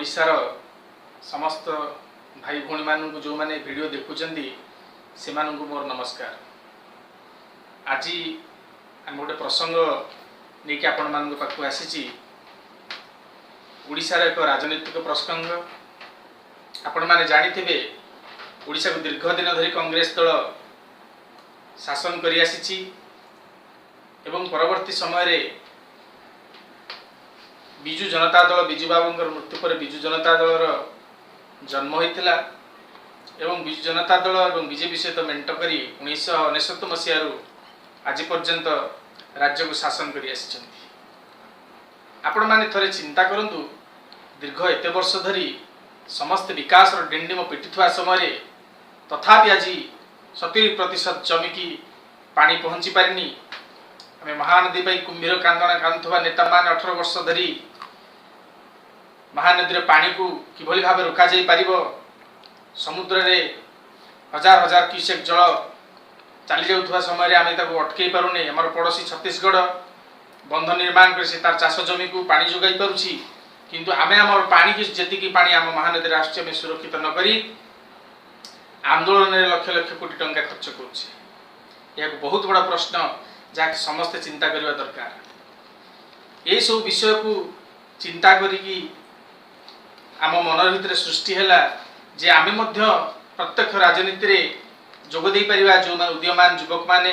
ଓଡ଼ିଶାର ସମସ୍ତ ଭାଇ ଭଉଣୀମାନଙ୍କୁ, ଯେଉଁମାନେ ଭିଡ଼ିଓ ଦେଖୁଛନ୍ତି, ସେମାନଙ୍କୁ ମୋର ନମସ୍କାର। ଆଜି ଆମେ ଗୋଟେ ପ୍ରସଙ୍ଗ ନେଇକି ଆପଣମାନଙ୍କ ପାଖକୁ ଆସିଛି, ଓଡ଼ିଶାର ଏକ ରାଜନୈତିକ ପ୍ରସଙ୍ଗ। ଆପଣମାନେ ଜାଣିଥିବେ, ଓଡ଼ିଶାକୁ ଦୀର୍ଘ ଦିନ ଧରି କଂଗ୍ରେସ ଦଳ ଶାସନ କରିଆସିଛି ଏବଂ ପରବର୍ତ୍ତୀ ସମୟରେ ବିଜୁ ଜନତା ଦଳ, ବିଜୁ ବାବୁଙ୍କର ମୃତ୍ୟୁ ପରେ ବିଜୁ ଜନତା ଦଳର ଜନ୍ମ ହୋଇଥିଲା ଏବଂ ବିଜୁ ଜନତା ଦଳ ଏବଂ ବିଜେପି ସହିତ ମେଣ୍ଟ କରି 1999 ମସିହାରୁ ଆଜି ପର୍ଯ୍ୟନ୍ତ ରାଜ୍ୟକୁ ଶାସନ କରି ଆସିଛନ୍ତି। ଆପଣମାନେ ଥରେ ଚିନ୍ତା କରନ୍ତୁ, ଦୀର୍ଘ ଏତେ ବର୍ଷ ଧରି ସମସ୍ତେ ବିକାଶର ଡିଣ୍ଡିମ ପିଟୁଥିବା ସମୟରେ ତଥାପି ଆଜି 70% ଜମିକି ପାଣି ପହଞ୍ଚି ପାରିନି। ଆମେ ମହାନଦୀ ପାଇଁ କୁମ୍ଭୀର କାନ୍ଦଣା କାନ୍ଦୁଥିବା ନେତାମାନେ 18 ବର୍ଷ ଧରି ମହାନଦୀର ପାଣିକୁ କିଭଳି ଭାବେ ରୋକାଯାଇ ପାରିବ, ସମୁଦ୍ରରେ ହଜାର ହଜାର କ୍ୟୁସେକ୍ ଜଳ ଚାଲି ଯାଉଥିବା ସମୟରେ ଆମେ ତାକୁ ଅଟକେଇ ପାରୁନେ। ଆମର ପଡ଼ୋଶୀ ଛତିଶଗଡ଼ ବନ୍ଧ ନିର୍ମାଣ କରି ସେ ତାର ଚାଷ ଜମିକୁ ପାଣି ଯୋଗାଇ ପାରୁଛି, କିନ୍ତୁ ଆମେ ଆମର ପାଣିକି, ଯେତିକି ପାଣି ଆମ ମହାନଦୀରେ ଆସୁଛି, ଆମେ ସୁରକ୍ଷିତ ନ କରି ଆନ୍ଦୋଳନରେ ଲକ୍ଷ ଲକ୍ଷ କୋଟି ଟଙ୍କା ଖର୍ଚ୍ଚ କରୁଛେ। ଏହାକୁ ବହୁତ ବଡ଼ ପ୍ରଶ୍ନ, ଯାହାକି ସମସ୍ତେ ଚିନ୍ତା କରିବା ଦରକାର। ଏସବୁ ବିଷୟକୁ ଚିନ୍ତା କରିକି ଆମ ମନ ଭିତରେ ସୃଷ୍ଟି ହେଲା ଯେ ଆମେ ମଧ୍ୟ ପ୍ରତ୍ୟକ୍ଷ ରାଜନୀତିରେ ଯୋଗ ଦେଇପାରିବା। ଯେଉଁମାନେ ଉଦୀୟମାନ ଯୁବକମାନେ,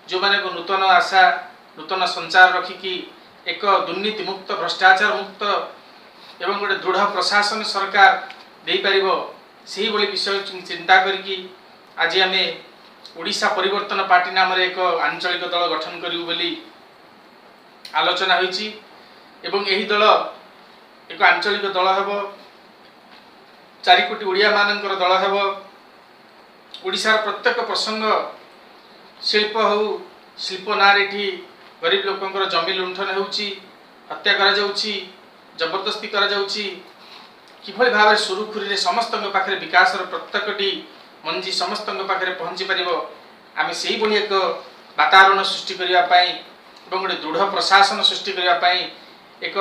ଯେଉଁମାନଙ୍କୁ ନୂତନ ଆଶା, ନୂତନ ସଞ୍ଚାର ରଖିକି ଏକ ଦୁର୍ନୀତିମୁକ୍ତ, ଭ୍ରଷ୍ଟାଚାର ମୁକ୍ତ ଏବଂ ଗୋଟେ ଦୃଢ଼ ପ୍ରଶାସନ ସରକାର ଦେଇପାରିବ, ସେହିଭଳି ବିଷୟ ଚିନ୍ତା କରିକି ଆଜି ଆମେ ଓଡ଼ିଶା ପରିବର୍ତ୍ତନ ପାର୍ଟି ନାମରେ ଏକ ଆଞ୍ଚଳିକ ଦଳ ଗଠନ କରିବୁ ବୋଲି ଆଲୋଚନା ହୋଇଛି ଏବଂ ଏହି ଦଳ ଏକ ଆଞ୍ଚଳିକ ଦଳ ହେବ, 4 କୋଟି ଓଡ଼ିଆମାନଙ୍କର ଦଳ ହେବ। ଓଡ଼ିଶାର ପ୍ରତ୍ୟେକ ପ୍ରସଙ୍ଗ, ଶିଳ୍ପ ହେଉ, ଶିଳ୍ପ ନାଁରେ ଏଠି ଗରିବ ଲୋକଙ୍କର ଜମି ଲୁଣ୍ଠନ ହେଉଛି, ହତ୍ୟା କରାଯାଉଛି, ଜବରଦସ୍ତି କରାଯାଉଛି, କିଭଳି ଭାବରେ ସୁରୁଖୁରୁରେ ସମସ୍ତଙ୍କ ପାଖରେ ବିକାଶର ପ୍ରତ୍ୟେକଟି ମଞ୍ଜି ସମସ୍ତଙ୍କ ପାଖରେ ପହଞ୍ଚି ପାରିବ, ଆମେ ସେଇଭଳି ଏକ ବାତାବରଣ ସୃଷ୍ଟି କରିବା ପାଇଁ ଏବଂ ଗୋଟେ ଦୃଢ଼ ପ୍ରଶାସନ ସୃଷ୍ଟି କରିବା ପାଇଁ, ଏକ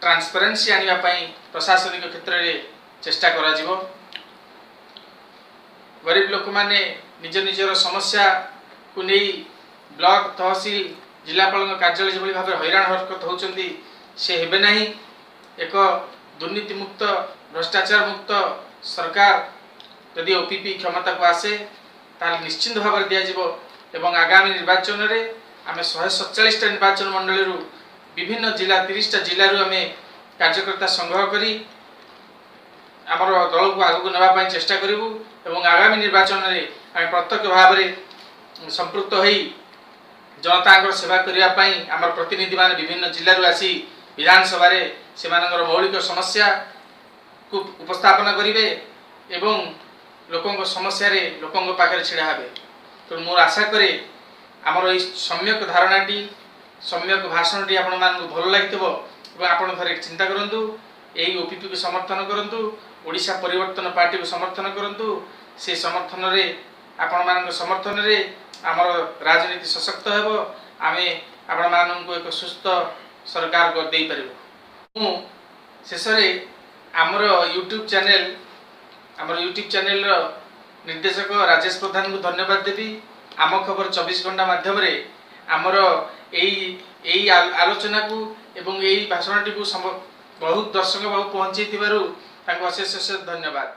ଟ୍ରାନ୍ସପାରେନ୍ସି ଆଣିବା ପାଇଁ ପ୍ରଶାସନିକ କ୍ଷେତ୍ରରେ ଚେଷ୍ଟା କରାଯିବ। ଗରିବ ଲୋକମାନେ ନିଜ ନିଜର ସମସ୍ୟାକୁ ନେଇ ବ୍ଲକ, ତହସିଲ, ଜିଲ୍ଲାପାଳଙ୍କ କାର୍ଯ୍ୟାଳୟ ଯେଭଳି ଭାବରେ ହଇରାଣ ହରକତ ହେଉଛନ୍ତି, ସେ ହେବେ ନାହିଁ। ଏକ ଦୁର୍ନୀତିମୁକ୍ତ, ଭ୍ରଷ୍ଟାଚାର ମୁକ୍ତ ସରକାର ଯଦି ଓପିପି କ୍ଷମତାକୁ ଆସେ, ତାହେଲେ ନିଶ୍ଚିନ୍ତ ଭାବରେ ଦିଆଯିବ ଏବଂ ଆଗାମୀ ନିର୍ବାଚନରେ ଆମେ 147ଟା ନିର୍ବାଚନ ମଣ୍ଡଳୀରୁ ବିଭିନ୍ନ ଜିଲ୍ଲା, 30ଟା ଜିଲ୍ଲାରୁ ଆମେ କାର୍ଯ୍ୟକର୍ତ୍ତା ସଂଗ୍ରହ କରି ଆମର ଦଳକୁ ଆଗକୁ ନେବା ପାଇଁ ଚେଷ୍ଟା କରିବୁ ଏବଂ ଆଗାମୀ ନିର୍ବାଚନରେ ଆମେ ପ୍ରତ୍ୟକ୍ଷ ଭାବରେ ସମ୍ପୃକ୍ତ ହୋଇ ଜନତାଙ୍କର ସେବା କରିବା ପାଇଁ ଆମର ପ୍ରତିନିଧିମାନେ ବିଭିନ୍ନ ଜିଲ୍ଲାରୁ ଆସି ବିଧାନସଭାରେ ସେମାନଙ୍କର ମୌଳିକ ସମସ୍ୟାକୁ ଉପସ୍ଥାପନ କରିବେ ଏବଂ ଲୋକଙ୍କ ସମସ୍ୟାରେ ଲୋକଙ୍କ ପାଖରେ ଛିଡ଼ା ହେବେ। ତେଣୁ ମୋର ଆଶା କରେ ଆମର ଏଇ ସମ୍ୟକ ଧାରଣାଟି, ସମ୍ୟକ ଭାଷଣଟି ଆପଣମାନଙ୍କୁ ଭଲ ଲାଗିଥିବ ଏବଂ ଆପଣ ଥରେ ଚିନ୍ତା କରନ୍ତୁ, ଏହି ଓପିପିକୁ ସମର୍ଥନ କରନ୍ତୁ, ଓଡ଼ିଶା ପରିବର୍ତ୍ତନ ପାର୍ଟିକୁ ସମର୍ଥନ କରନ୍ତୁ। ସେ ସମର୍ଥନରେ, ଆପଣମାନଙ୍କ ସମର୍ଥନରେ ଆମର ରାଜନୀତି ସଶକ୍ତ ହେବ। ଆମେ ଆପଣମାନଙ୍କୁ ଏକ ସୁସ୍ଥ ସରକାର ଦେଇପାରିବୁ। ମୁଁ ଶେଷରେ ଆମର ୟୁଟ୍ୟୁବ୍ ଚ୍ୟାନେଲର ନିର୍ଦ୍ଦେଶକ ରାଜେଶ ପ୍ରଧାନଙ୍କୁ ଧନ୍ୟବାଦ ଦେବି। ଆମ ଖବର 24 ଘଣ୍ଟା ମାଧ୍ୟମରେ ଆମର ଏଇ ଏଇ ଆଲୋଚନାକୁ ଏବଂ ଏଇ ଭାଷଣଟିକୁ ବହୁତ ଦର୍ଶକ ପାଖକୁ ପହଞ୍ଚେଇଥିବାରୁ ତାଙ୍କୁ ଅଶେଷ ଅଶେଷ ଧନ୍ୟବାଦ।